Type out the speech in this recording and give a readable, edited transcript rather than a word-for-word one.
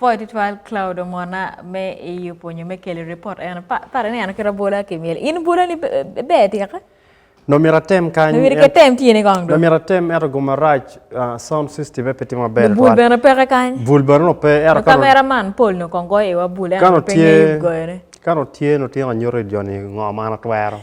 Apwoyo tutwal Cloud Omona me yubo nyo me kelo ripot eno. Pare ni en kit abola ki myel. In bola ni ber tika? No myero atem kany. No myero ketem tyeni kong do. No myero atem ento gum marac sound system pe tye maber. Bul bene peke kany. Bul bene no pe ento cameraman Paul no kong goyo iwa bul ento pe ngeyo goyone. Ka no tye no tye ka nyuto jo ni ngo ma an atwero.